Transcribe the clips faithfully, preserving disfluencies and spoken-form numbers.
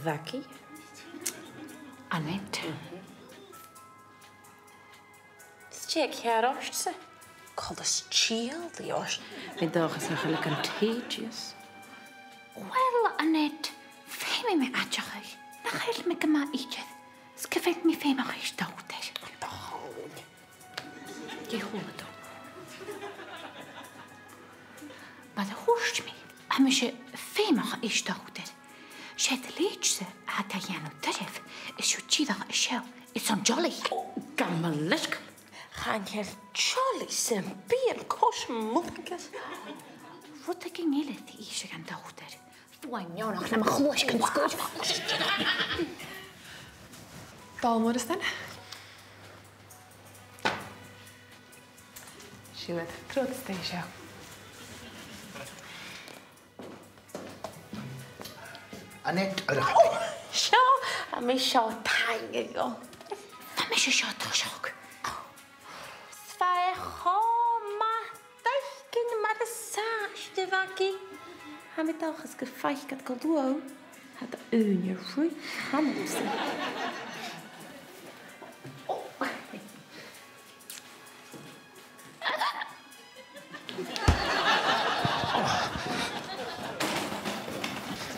Mhaggie. Annette. Is dè tha ceàrr ort-sa? Coltas tìodhlac ort. Tha mi an dòchas nach eil e contagious. Uill, Annette, feumaidh mi aideachadh nach eil mi gu math idir. 'S gu bheil mi feumach air dotair. Dè chuala tu? Mar a thuirt mi, tha mise feumach air dotair. 'S e do leithid-sa a tha ga dhèanamh doirbh, is thu dìreach a' seasamh airson jolly. Ò, gabh mo leisgeul. Chan eil jolly sam bith ann, cois mhothaigeas. Rudeigin eile ri innse dhan dotair. Fuaim neònach nam chluais gun sgur. Dòmhnall Moireasdan. Siuthad, trobhad a-staigh an seo. Annette, oir... Ò, seo, tha mi seo, taing dhut. Tha mise seo an toiseach. 'S bha e cho math d' fhaicinn mar as àbhaist, a Mhaggie. Tha mi an dòchas gum faic iad gu luath. Tha d' ùine ri chamanta.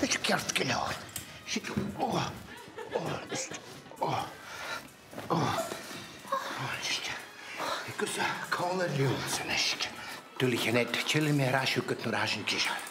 Bha seo ceart gu leòr. Siud, ò, ò, is, ò, ò, ò, is, gus a' chòmhradh leam-sa a-nis. Duilich, Annette, tillidh mi air ais thugad nuair a tha sinn deiseil.